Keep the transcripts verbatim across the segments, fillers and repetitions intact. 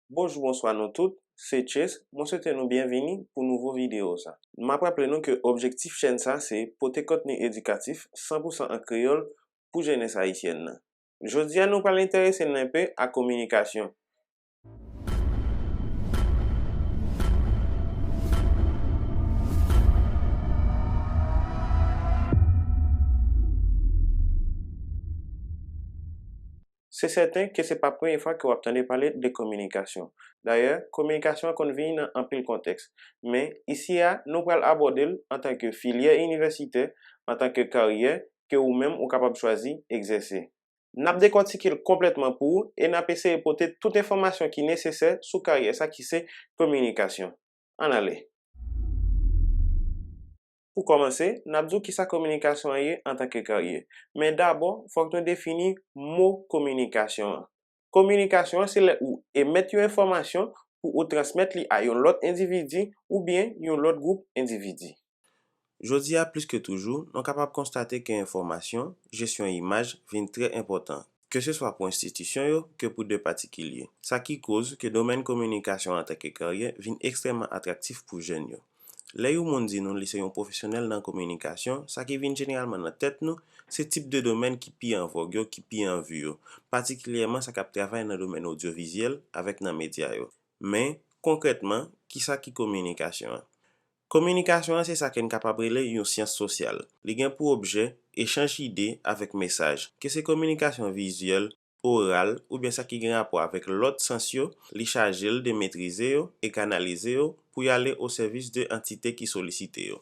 Bonjou, bonswa nou tout, se Chase, mwen swete nou byenvini pou nouvo videyo sa. M ap raple nou ke objektif chèn sa se pote kontni edikatif san pou san an kreyòl pou jenès ayisyèn nan. Jodi a nou pral enterese n enpe ak kominikasyon. Se sèten ke se pa premye fwa ke w ap tande pale de kominikasyon. Dayè, kominikasyon an konn vini nan anpil kontèks. Men, isi a, nou pral abòde l antanke filyè inivèsitè, antanke karyè ke ou menm ou kapab chwazi egzèse. N ap dekòtike l konplètman pou ou e n ap eseye pote tout enfòmasyon ki nesesè sou karyè sa ki se kominikasyon. Ann ale! Pou kòmanse, n ap di w kisa kominikasyon an ye antanke karyè. Men dabò, fòk nou defini mo kominikasyon an. Kominikasyon an se lè ou emèt yon enfòmasyon pou ou transmèt li a yon lòt endividi oubyen yon lòt gwoup endividi. Jodi a, plis ke toujou, nou kapab konstate ke enfòmasyon, jesyon imaj vin trè enpòtan, keseswa pou enstitisyon yo ke pou de patikilye. Sa ki koz ke domèn kominikasyon antanke karyè vin ekstrèmman atraktif pou jèn yo. Lè yon moun di nou li se yon pwofesyonèl nan kominikasyon, sa ki vin jeneralman nan tèt nou, se tip de domèn ki pi an vòg yo, ki pi an vi yo, patikilyèman sa k ap travay nan domèn odyovizyèl avèk nan medya yo. Men, konkrètman, kisa ki kominikasyon an? Kominikasyon an se sa ke n kapab rele yon syans sosyal. Li gen pou objè echanj ide avèk mesaj. Ke se kominikasyon vizyèl, oral, oubyen sa ki gen rapò avèk lòt sans yo, li chaje l de metrize yo e kanalize yo pou y ale o sèvis de antite ki solisite yo.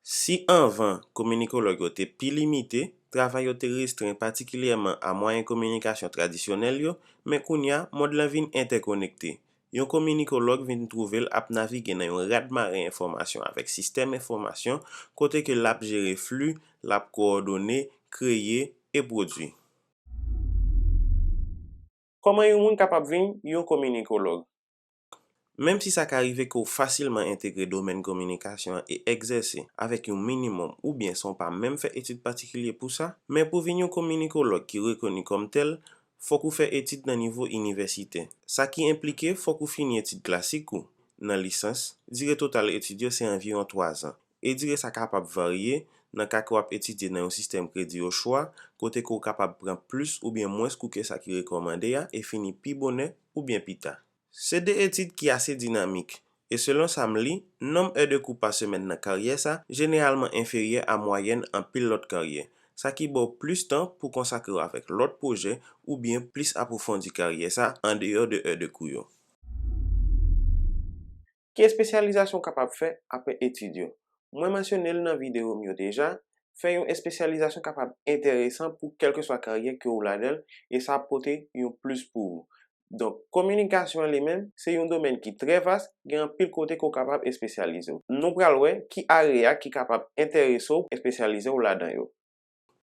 Si anvan, kominikòlòg yo te pi limite, travay yo te restren patikilyèman a mwayen kominikasyon tradisyonèl yo, men kounye a, mond lan vin entèkonekte. Yon kominikòlòg vin twouve l ap navige nan yon radmaren enfòmasyon avèk sistèm enfòmasyon, kote ke l ap jere fli, l ap kowòdone, kreye, e pwodui. Kòman yon moun kapab vin yon kominikòlòg? Menm si sa ka rive ke w fasilman entegre domèn kominikasyon an e egzèse avèk yon minimòm oubyen san w pa menm fè etid patikilye pou sa, men pou vin yon kominikòlòg ki rekoni kòm tèl, fòk ou fè etid nan nivo inivèsitè. Sa ki enplike fòk ou fini etid klasik ou nan lisans, dire total etid yo se anviwon twazan, e dire sa kapab varye nan ka ke w ap etidye nan yon sistèm kredi ochwa, kote ke w kapab pran plis oubyen mwens kou ke sa ki rekòmande a e fini pi bonè oubyen pi ta. Se de etid ki ase dinamik, e selon sa m li, nonb è de kou pa semèn nan karyè sa jeneralman enferyè a mwayèn anpil lòt karyè, sa ki ba w plis tan pou konsakre w avèk lòt pwojè oubyen plis apwofondi karyè sa andeyò de è de kou yo. Ki espesyalizasyon w kapab fè apre etid yo? Mwen mansyone l nan videyo m yo deja, fè yon espesyalizasyon kapab enteresan pou kèlkeswa karyè ke w ladan l, e sa ap pote yon plis pou ou. Donk, kominikasyon an li menm, se yon domèn ki trè vas, gen anpil kote ke w kapab espesyalize w. Nou pral wè ki area ki kapab enterese w espesyalize w ladan yo.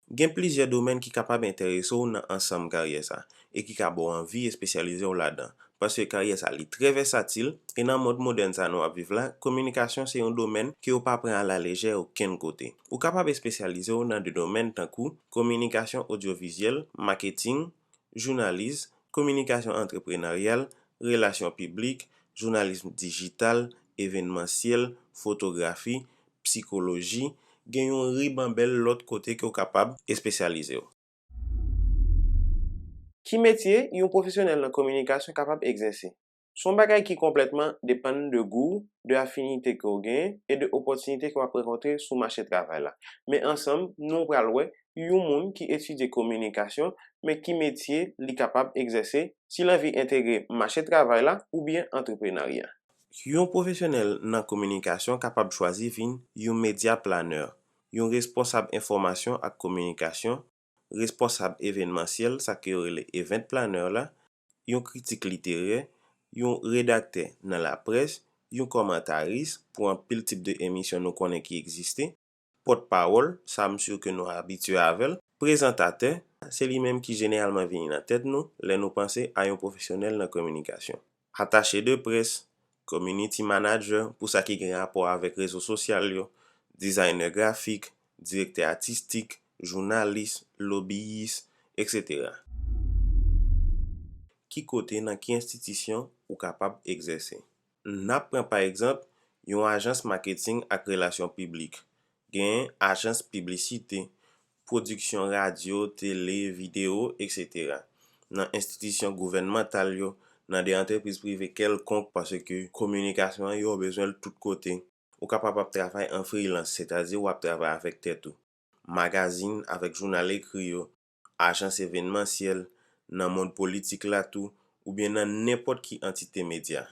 Gen plizyè domèn ki kapab enterese w nan ansanm karyè sa, e ki ka ba w anvi espesyalize w ladan, paske karyè sa li trè vèsatil, e nan mond modèn sa nou ap viv la, kominikasyon se yon domèn ke yo pa pran alalejè okenn kote. Ou kapab espesyalize w nan de domèn tankou kominikasyon odyovizyèl, maketing, jounalis, kominikasyon antreprenaryal, relasyon piblik, jounalis dijital, evenmansyèl, fotografi, sikoloji, gen yon ribanbèl lòt kote ke w kapab espesyalize w. Ki metye yon pwofesyonèl nan kominikasyon kapab egzèse? Se yon bagay ki konplètman depann de gou w, de afinite ke w genyen e de opòtinite ke w ap rankontre sou mache travay la. Men ansanm, nou pral wè yon moun ki etidye kominikasyon, men ki metye li kapab egzèse si l anvi entegre mache travay la oubyen antreprenarya. Yon pwofesyonèl nan kominikasyon kapab chwazi vin yon medya planè, yon responsab enfòmasyon ak kominikasyon, responsab evenmansyèl, sa ke yo rele event planner la, yon kritik literè, yon redaktè nan laprès, yon kòmantaris pou anpil tip de emisyon nou konnen ki egziste, pòtpawòl, sa m si ke nou abitye avè l, prezantatè, se li menm ki jeneralman vini nan tèt nou lè nou panse a yon pwofesyonèl nan kominikasyon. Atache de près, community manager pou sa ki gen rapò avèk rezo sosyal yo, dizayner grafik, direktè atistik, jounalis, lobiyis, etsetera. ki kote, nan ki enstitisyon ou kapab egzèse. N ap pran pa egzanp yon ajans maketing ak relasyon piblik, genyen ajans piblisite, pwodiksyon radyo, tele, videyo, etsetera. Nan enstitisyon gouvènmantal yo, nan de antrepriz prive kèlkonk, paske kominikasyon an yo bezwen l tout kote. Ou kapab ap travay an frilans, sètadi w ap travay avèk tèt ou. Magazin avèk jounal ekri yo, ajans evenmansyèl, nan mond politik la tou, oubyen nan nenpòt ki antite medya.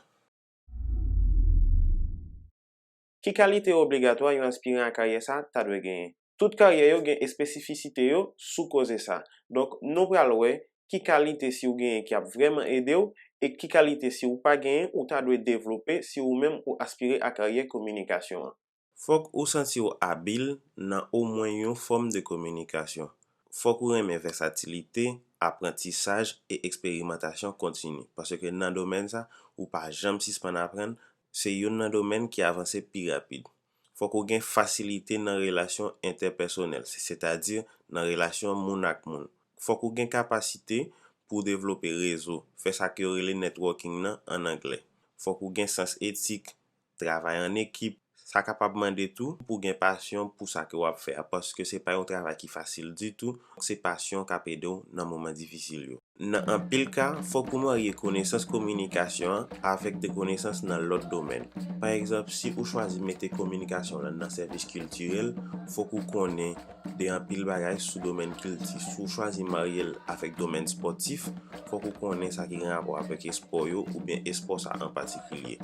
Ki kalite obligatwa yon aspiran a karyè sa ta dwe genyen? Tout karyè yo gen espesifisite yo sou koze sa. Donk, nou pral wè ki kalite si w genyen ki ap vrèman ede w e ki kalite si w pa genyen ou ta dwe devlope si ou menm ou aspire a karyè kominikasyon an. Fòk ou santi w abil nan omwen yon fòm de kominikasyon. Fòk ou renmen vèsatilite, aprantisaj e eksperimantasyon kontini, paske nan domèn sa, ou pa janm sispann aprann, se youn nan domèn ki avanse pi rapid. Fòk ou gen fasilite nan relasyon entèpèsonèl, se, sètadi nan relasyon moun ak moun. Fòk ou gen kapasite pou w devlope rezo, fè sa ke yo rele networking nan an anglè. Fòk ou gen sans etik, travay an ekip. Sa kapab mande tou pou w gen pasyon pou sa ke w ap fè a, paske se pa yon travay ki fasil ditou, se pasyon k ap ede w nan moman difisil yo. Nan anpil ka, fòk ou marye konesans kominikasyon an avèk de konesans nan lòt domèn. Pa egzanp, si ou chwazi mete kominikasyon lan nan sèvis kiltirèl, fòk ou konnen de anpil bagay sou domèn kilti. Si w chwazi marye l avèk domèn espòtif, fòk ou konnen sa ki gen rapò avèk espò yo oubyen espò sa an patikilye.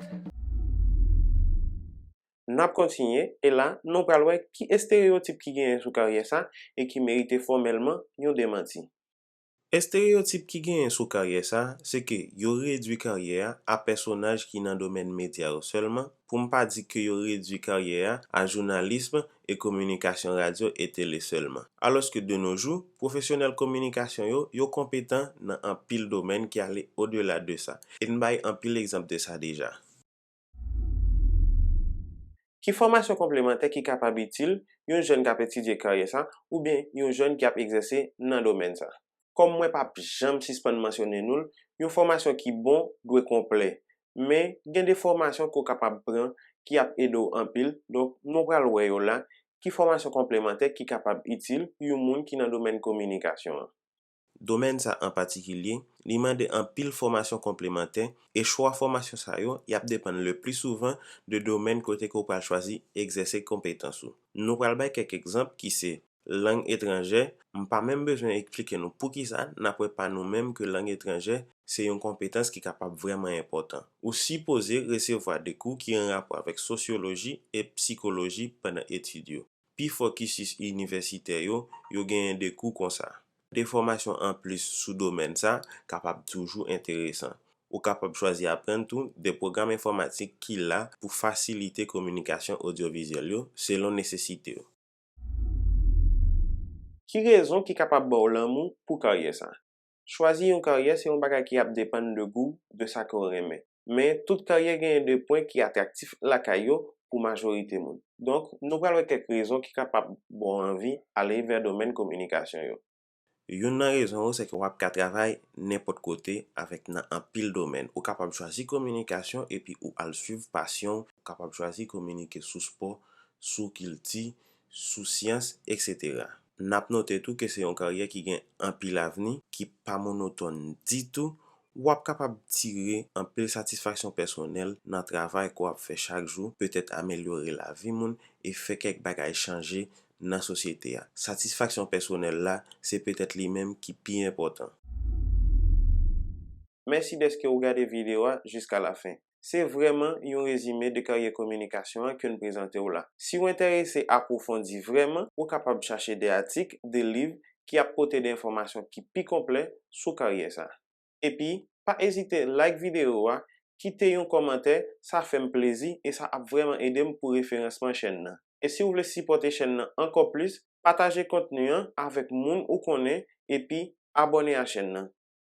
N ap kontinye, e la, nou pral wè ki estereyotip ki genyen sou karyè sa e ki merite fòmèlman yon demanti. Estereyotip ki genyen sou karyè sa, se ke yo redui karyè a a pèsonaj ki nan domèn medya yo sèlman, pou m pa di ke yo redui karyè a a jounalis e kominikasyon radyo e tele sèlman. Alòske de nos jours, pwofesyonèl kominikasyon yo, yo konpetan nan anpil domèn ki ale odela de sa. E n bay anpil egzanp de sa deja. Ki fòmasyon konplemantè ki kapab itil yon jèn k ap etidye karyè sa oubyen yon jèn ki ap egzèse nan domèn sa? Kòm mwen p ap janm sispann mansyone nou l, yon fòmasyon ki bon dwe konplè. Men, gen de fòmasyon ke w kapab pran ki ap ede w anpil, donk, nou pral wè yo la, ki fòmasyon konplemantè ki kapab itil yon moun ki nan domèn kominikasyon an. Domèn sa an patikilye, li mande anpil fòmasyon konplemantè, e chwa fòmasyon sa yo, y ap depann le pli souvan de domèn kote ke w pral chwazi egzèse konpetans ou. Nou pral bay kèk egzanp ki se lang etranjè, m pa menm bezwen eksplike nou poukisa n ap wè pa nou menm ke lang etranjè se yon konpetans ki kapab vrèman enpòtan. Ou sipoze resevwa de kou ki an rapò avèk sosyoloji e psikoloji pandan etid yo. Pifò kisis inivèsitè yo, yo genyen de kou konsa. De fòmasyon anplis sou domèn sa kapab toujou enteresan. Ou kapab chwazi aprann tou de pwogram enfòmatik ki la pou fasilite kominikasyon odyovizyèl yo selon nesesite w. Ki rezon ki kapab ba w lanmou pou karyè sa? Chwazi yon karyè se yon bagay ki ap depann de gou, de sa ke w renmen. Men, tout karyè genyen de pwen ki atraktif lakay yo pou majorite moun. Donk, nou pral wè kèk rezon ki kapab ba w anvi ale vè domèn kominikasyon yo. Youn nan rezon yo, se ke w ap ka travay nenpòt kote avèk nan anpil domèn. Ou kapab chwazi kominikasyon epi ou al swiv pasyon w. Ou kapab chwazi kominike sou spò, sou kilti, sou syans, etsetera. N ap note tou ke se yon karyè ki gen anpil avni, ki pa monotòn ditou. W ap kapab tire anpil satisfaksyon pèsonèl nan travay ke w ap fè chak jou, petèt amelyore lavi moun e fè kèk bagay chanje nan sosyete a. Satisfaksyon pèsonèl la, se petèt li menm ki pi enpòtan. Mèsi dèske ou gade videyo a jiska lafen. Se vrèman yon rezime de karyè kominikasyon an ke n prezante w la. Si w enterese apwofondi vrèman, ou kapab chache de atik, de liv ki ap pote de enfòmasyon ki pi konplè sou karyè sa. Epi, pa ezite like videyo a, kite yon kòmantè, sa fè m plezi e sa ap vrèman ede m pou referansman chèn nan. E si w vle sipòte chèn nan ankò plis, pataje kontni an avèk moun ou konnen epi abòne a chèn nan.